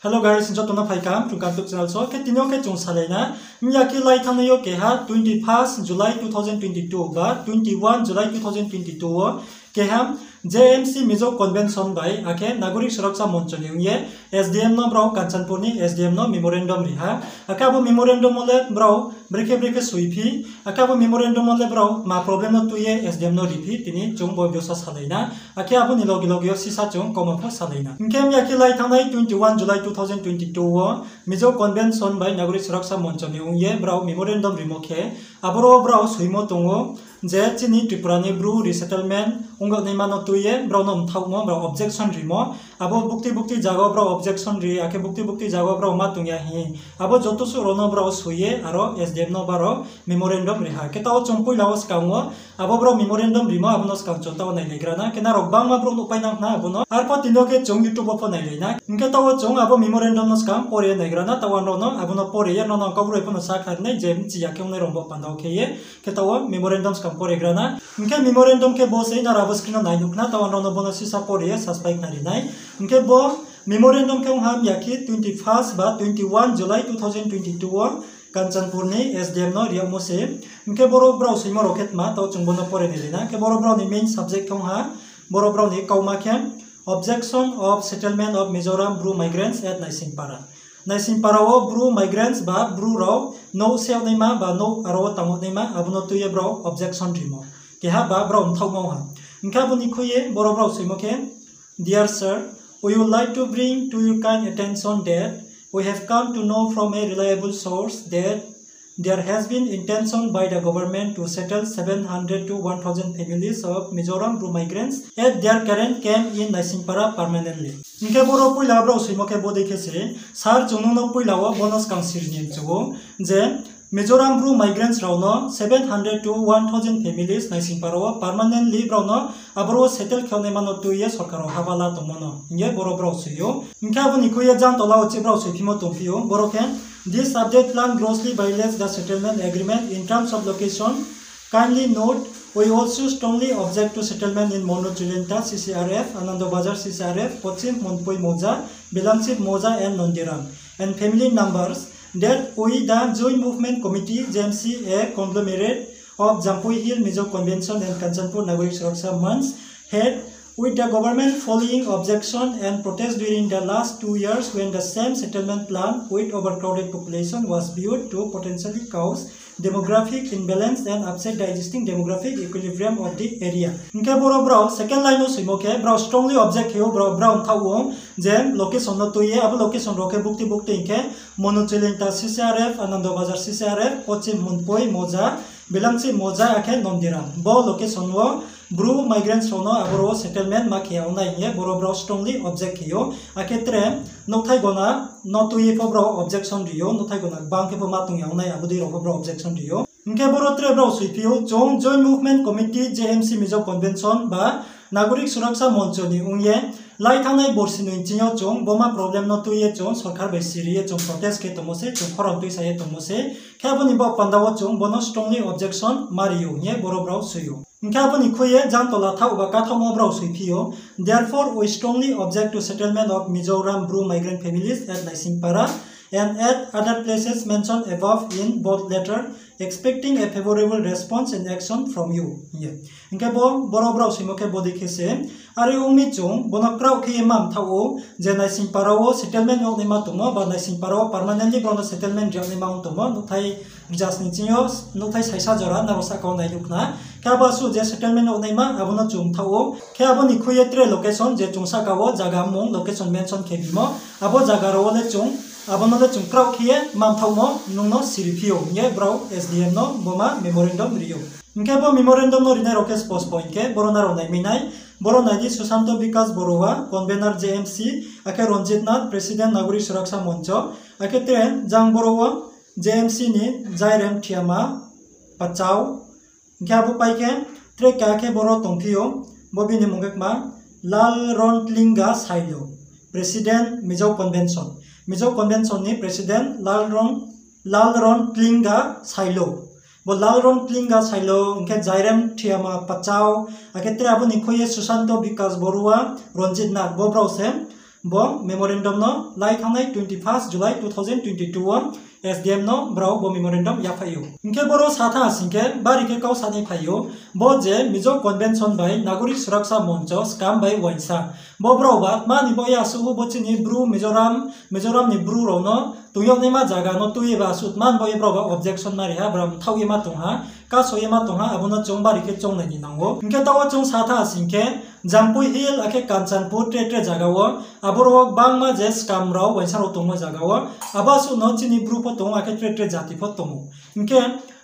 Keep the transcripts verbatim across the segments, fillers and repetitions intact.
Hello guys, joto no phaikam chung YouTube channel so. Khe tini yo khe chung salai na, mya khe lai thanngnai yo keha twenty first July two thousand twenty two ba twenty one July two thousand twenty two wo keha J M C Mizo Convention bai akhe Nagorik Suraksa Moncho ni ong ye S D M no brao Kanchanpur ni S D M no memorandum ri ha. Akhe abo memorandum wo le brao brekhe brekhe soiphi, akhe abo memorandum wo le brao ma problem no tui ye S D M no riphi, tini chung bo biosa salai na. Akhe abo ni loge loge yo sisa chung kauma pho salai na. Hing khe mya khe lai thanngnai twenty one July two thousand twenty two wo Mizo Convention bai Nagorik Suraksa Moncho ni ong ye brao memorandum rimo khe, aboro brao soimo tong ou je chini Tripura ni Bru resettlement ong yag naima no tui ye brao no mthaohmo, brao objection rimo. Abo bukti bukti zaga wo brao objection ri, akhe bukti bukti zaga wo brao ma tong ya hing, abo joto suh rao no brao soi ye aro S D M no baro memorandum ri ha. Khe taoh wo chung poila wo skang wo abo brao memorandum rimo, abo no skang chung taoh wo nailaigra na. Khe nrao gbangma brouh nuhpai nang khna abo no. Arpho tini yo khe chung YouTube wo pho nailai na. Hing khe taoh wo chung abo memorandum no skang pore ye naigra na. Taoh wo nrao no abo no pore ye nrao no kau broi pho no sa khnari nai je mchi ya khe ongnai rao bo panda wo khe ye. Khe taoh wo memorandum skang pore gra na. Hing khe memorandum khe bo se nrao abo screen no nai nuh khna, taoh wo nrao no bo no sisa pore ye saspai khnari nai. Hing khe bo memorandum khe ong ha mya khe twenty first ba twenty one July two thousand twenty two wo Kanchanpur ni S D M no ri yagmo se. Hing khe boro brao soimo rao khe tma, taoh chung bo no pore nailai na. Khe boro brao ni main subject khe ong ha, boro brao ni kauma khe Objection of Settlement of Mizoram Bru Migrants at Naisingpara. Naisingpara wo Bru migrants ba Bru rao nouh se yag naima ba nouh aro wo tang yag naima, abo no tui ye brao objection rimo. Keha ba brao mthaohmo ha. Hing khe abo ni khui ye boro brao soimo khe, Dear sir, we would like to bring to your kind attention that we have come to know from a reliable source that there has been intention by the government to settle seven hundred to one thousand families of Mizoram Bru migrants at their current camp in Naisingpara permanently. Hing khe boro poila brao soimo khe bodei khe se, Sir, chung nung no poila wo bo no skang siri ni mchu ou je Mizoram Bru migrants rao no seven hundred to one thousand families Naisingpara wo permanently brao no aboro wo settle khe yag naima no tui ye sorkar rao haba la tongmo no hing ye boro brao soi ou. Hing khe abo ni khui ye jang tola wo chih brao soiphimo tongphi ou, boro khe, This update plan grossly violates the settlement agreement in terms of location. Kindly note, we also strongly object to settlement in Monu Chulinta C C R F, Anando Bazar C C R F, Pochim Munpui Mouza, Belangchip Mouza and Nondiram, and family numbers that we, the Joint Movement Committee, J M C, a conglomerate of Jampui Hill Mizo Convention and Kanchanpur Nagorik Suraksha Manch, had with the government following objection and protest during the last two years when the same settlement plan with overcrowded population was viewed to potentially cause demographic imbalance and upset the existing demographic equilibrium of the area. Hing khe boro brao second line no soimo khe brao strongly object khe ou, brao, brao mthaoh ou je location no tui ye, abo location rao khe bukti bukti hing khe Monu Chulinta C C R F, Anando Bazar C C R F, Pochim Munpui Mouza, Belangchip Mouza, akhe Nondiram. Bo location wo Bru migrants rao no aboro wo settlement ma khe ya ong nai hing ye boro brao strongly object khe ou. Akhe tre nouhthai gona no tui ye pho brao objection ri ou, nouhthai gona gbang khe pho ma tong ya ong nai, abo dei rao pho brao objection ri ou. Hing khe boro tre brao soiphi ou, chung Joint Movement Committee, J M C Mizo Convention ba Nagorik Suraksha Moncho ni ong ye, lai thanngnai borsi noi ching yo chung boma problem no tui ye chung sorkar bai siri ye chung protest khe tongmo se, chung khorang tuisa ye tongmo se. Khe abo ni baoh panda wo chung bo no strongly objection ma ri ou hing ye boro brao soi ou. Hing khe abo ni khui ye jang tola thaoh ba kathaohmo brao soiphi ou, Therefore, we strongly object to settlement of Mizoram Bru migrant families at Naisingpara and at other places mentioned above in bold letter, expecting a favorable response and action from you. Hing ye. Hing khe bo, boro brao soimo khe bodei khe se, are ong mi chung bo no kraoh khe ye ma mthaoh ou je Naisingpara wo settlement yag naima tongmo ba Naisingpara wo permanently brao no settlement ri yag naima ong tongmo, nouhthai rzasni ching yo, nouhthai saisa jora nrao sahka wo nai nuh khna. Khe abo asuh je settlement yag naima, abo no chung mthaoh ou. Khe abo ni khui ye tre location je chung sahka wo zaga mmung location mention khe bimo, abo zaga rao wo le chung, abo no le chung kraoh khe ye ma mthaohmo nung no siri phi ou hing ye brao S D M no boma memorandum ri ou. Hing khe bo memorandum no rinai rao khe spos point khe boro nrao naimai nai. Boro nai di, Susanto Bikas Borua, convener J M C, akhe Ranjit Nath, president Nagorik Suraksha Moncho, akhe tre jang boro wo J M C ni Jairem Thiama Pachao. Hing khe abo pai khe tre keha khe boro tongphi ou, bo bini mung khe kma Lalrontlinga Sailo, president Mizo Convention. Mizo Convention ni president Lalron, Lalrontlinga Sailo. Bo Lalrontlinga Sailo, hing khe Jairem Thiama Pachao, akhe tre abo ni khui ye Susanto Bikas Borua, Ranjit Nath, bo brao se Bo memorandum no lai thanngnai twenty first July two thousand twenty two wo S D M no brao bo memorandum yaphaih ou. Hing khe boro sa thanng ha sing khe bari khe kau sanai phai ou, bo je Mizo Convention bai Nagorik Suraksa Moncho, SCUM bai uaingsa, bo brao ba tma ni baoh ye asuh bo chini Bru Mizoram, Mizoram ni Bru rao no tong yag naima zaga no tui ye ba asuh tma ni baoh ye brao ba objection ma ri ha, brao mthaoh ye ma tong ha, kaso ye ma tong ha, abo no chung bari khe choungnai ni nang ou. Hing khe taoh wo chung sa thanng ha sing khe, Jampui Hill akhe Kanchanpur tre tre zaga wo, aboro wo gbangma je SCUM rao uaingsa rao tongmo zaga wo, abo asuh no chini Bru pho tong ou, akhe tre tre jati pho tong ou. Hing khe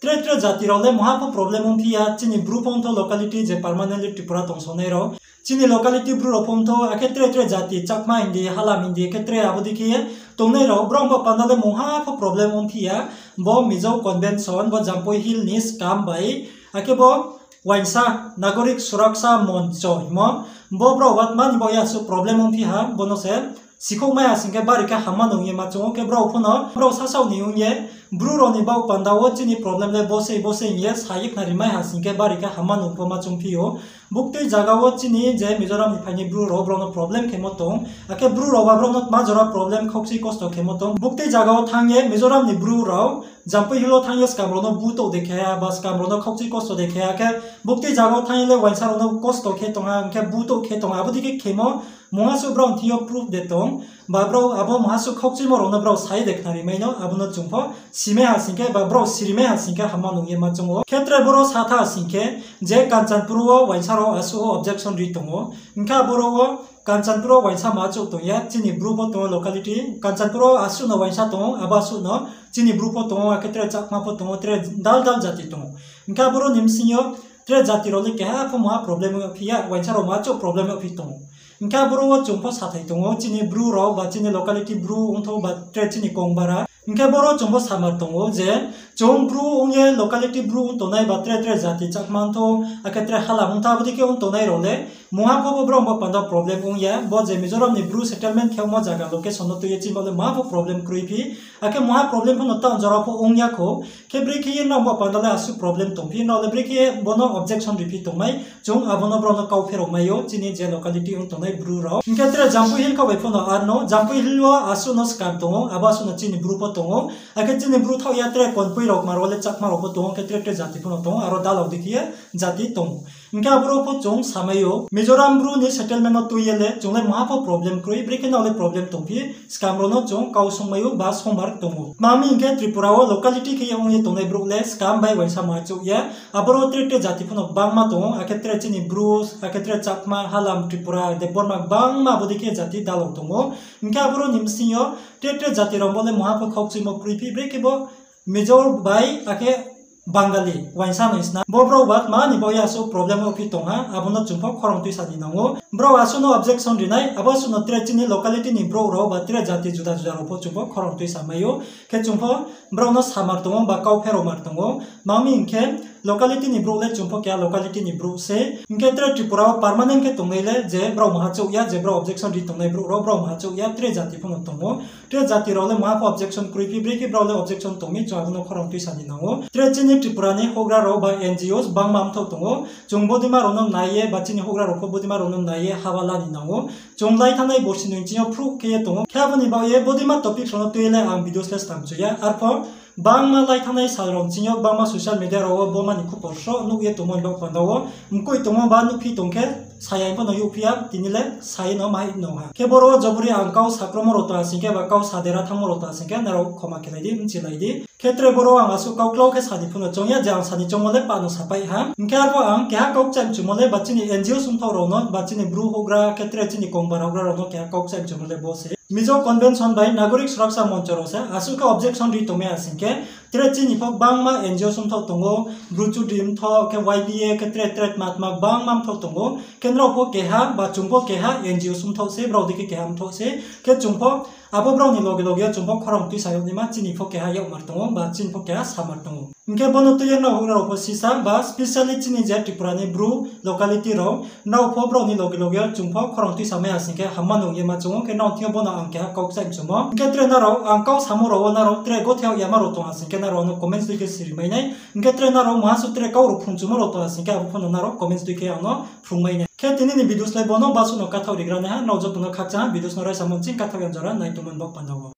tre tre jati rao le mungha pho problem ongphi ya, chini Bru pho ongthou, locality je permanently Tripura tongsonai rao, chini locality Bru rao pho ongthou, akhe tre tre jati Chakma hing di, Halam hing di, khe tre abo dei khe ye tongnai rao, brao ba panda le mungha pho problem ongphi ya. Bo Mizo Convention, bo Jampui Hill ni SCUM bai, akhe bo uaingsa Nagorik Suraksa Moncho hingmo, bo brao ba tma ni baoh ye asuh problem ongphi ha, bo no se sikhouh mai ha sing khe bari khe hamma nung ye ma choung ou. Khe brao pho no brao sasaoh ni ong ye Bru rao ni baoh panda wo chini problem le bo sei bo sei hing ye sa ye khnari mai ha sing khe bari khe hamma nung pho ma choungphi ou. Buktui zaga wo chini je Mizoram ni phainai Bru rao, brao no problem khemo tong, akhe Bru rao ba brao no tma jora problem khaukchui kosto khemo tong. Buktui zaga wo thanng ye Mizoram ni Bru rao Jampui Hill wo thanng ye SCUM rao no butouh de khe ha, ba SCUM rao no khaukchui kosto de khe ha, khe buktui zaga wo thanng ye le uaingsa rao no kosto khe tong ha, hing khe butouh khe tong ha, abo dei khe khemo mungha suh brao ni thing yo proof de tong, ba brao abo mungha suh khaukchuimo rao no brao sa ye de khnari mai no, abo no chung pho simai ha sing khe, ba brao sirimai ha sing khe hamma nung ye ma choung ou. Khe tre boro sa thanng ha sing khe, je Kanchanpur wo uaingsa rao asuh wo objection ri tong ou. Hing khe aboro wo Kanchanpur wo uaingsa ma achouh tong ya, chini Bru pho tong ou locality. Kanchanpur wo asuh no uaingsa tong ou, abo asuh no chini Bru pho tong ou, akhe tre Chakma pho tong ou, tre dal dal jati tong ou. Hing khe aboro ni bsing yo tre jati rao le keha pho mungha problem yagphi ya, uaingsa rao ma achouh problem yagphi tong ou. Hing khe aboro wo chung pho sathai tong ou, chini Bru rao ba chini locality Bru ongthou ba tre chini Kongbara. Hing khe boro chung pho samar tong ou je, chung Bru ong ye locality Bru ong tongnai ba tre tre jati Chakma ongthou, akhe tre Halam ongthou, abo dei khe ong tongnai rao le mungha pho bo brao ba panda problem ong ya, bo je Mizoram ni Bru settlement khe ongmo zaga location no tui ye chini bo le mungha pho problem kroi phi, akhe mungha problem pho no town jora pho ong ya khou. Khe brekhe ye nrao ba panda le asuh problem tong phi, nrao le brekhe ye bo no objection ri phi tongmai, chung abo no brao no kau pherao mai ou, chini je locality ong tongnai Bru rao. Hing khe tre Jampui Hill kha bai pho no ar no, Jampui Hill wo asuh no SCUM tong ou, abo asuh no chini Bru pho tong ou, akhe chini Bru thaoh ya tre Konpui rao, kma rao le Chakma rao pho tong ou, khe tre tre jati pho no tong ou, aro dalao dei khe ye jati tong ou. Hing khe aboro pho chung samai ou, Mizoram Bru ni settlement no tui ye le chung le mungha pho problem kroi, brekhe nrao le problem tong phi, SCUM rao no chung kau sungmai ou ba songmar tong ou. Tma hing khe Tripura wo locality khe ye ong ye tongnai brouh le SCUM bai uaingsa ma achouh ya. Aboro tre tre jati pho no gbangma tong ou, akhe tre chini Bru, akhe tre Chakma, Halam, Tripura, Debbarma gbangma abo dei khe jati dalao tong ou. Hing khe aboro ni bsing yo tre tre jati rao bo le mungha pho khaukchuimo kroi phi, brekhe bo Mizo bai akhe Bangali uaingsa no sna. Bo brao ba tma ni baoh ye asuh problem yagphi tong ha, abo no chung pho khorang tuisa ni nang ou. Brao asuh no objection ri nai, abo asuh no tre chini locality ni brouh rao ba tre jati juda juda rao pho chung pho khorang tuisa mai ou. Khe chung pho brao no samar tong ou ba kau pherao mar tong ou. Tma hing khe locality ni brouh le chung pho keha locality ni brouh se. Hing khe tre Tripura wo permanent khe tongnai le je brao maha chouh ya, je brao objection ri tongnai brouh rao, brao maha chouh ya, tre jati pho no tong ou. Tre jati rao le maha pho objection kroi phi, brekhe brao le objection tong mi, chung abo no khorang tuisa ni nang ou. Tre chini Tripura ni houhgra rao ba N G Os gbangma mthoh tong ou. Chung bodeima rao no nai ye, ba chini houhgra rao pho bodeima rao no nai ye haba la ni nang ou. Chung lai thanngnai borsi ni ching yo phruh khe ye tong ou. Khe abo ni baoh ye bodeima topic rao no tui ye le ang videos le stam chu ya. Arpho gbangma lai thanngnai sal rao ching yo gbangma social media rao wo bo mani khupor sroh nuh ye tongmo ni baoh panda wo mkoih tongmo ba nuhphi tong khe, sa ya pho no youhphi ya, tini le sa ye no mai no ha. Khe boro wo jobori ang kau sakromo rao tong ha sing khe ba kau sadera thanngmo rao tong ha sing khe nrao khoma khelai di, mchilai di. Khe tre boro ang asuh kau klau khe sa ni pho no choung ya, je ang sa ni choungmo le pah no sapai ha. Hing khe arpho ang keha kau kchaih mchumo le ba chini N G O sungthaoh rao no, ba chini Bru houhgra, khe tre chini Kongbara houhgra rao no keha kau kchaih mchumo le bo se. Mizo Convention bai Nagorik Suraksa Moncho rao se asuh khe objection ri tongmai ha sing khe, tre chini pho gbangma N G O sungthaoh tong ou, Bru Chudri mthoh, khe Y B A, khe tre tre tma tma gbangma mthoh tong ou. Khe nrao pho keha, ba chung pho keha N G O sungthaoh se, brao dei khe keha mthoh se. Khe chung pho abo brao ni loge loge yo chung pho khorang tuisa yag naima chini pho keha yagmar tong ou, ba chini pho keha samar tong ou. Hing khe bo no tui ye nrao houhgra rao pho sisa, ba specially chini je Tripura ni Bru locality rao, nrao pho brao ni loge loge yo chung pho khorang tuisa mai ha sing khe hamma nung ye ma choung ou, khe nrao thing yo bo no ang keha kau kchaih mchumo. Hing khe tre nrao ang kau samo rao wo nrao tre gothe yag yama rao tong ha sing khe nrao ano comments tui khe siri mai nai. Hing khe tre nrao maha suh tre kau rao phrungchumo rao tong ha sing khe abo pho no nrao comments tui khe ang no phrung mai nai. Khe tini ni videos le bo no basuh no kathaoh rigra nai ha, nrao joto no khakchang ha videos no raisamo ching kathaoh ya jora nai tongmo ni baoh panda wo.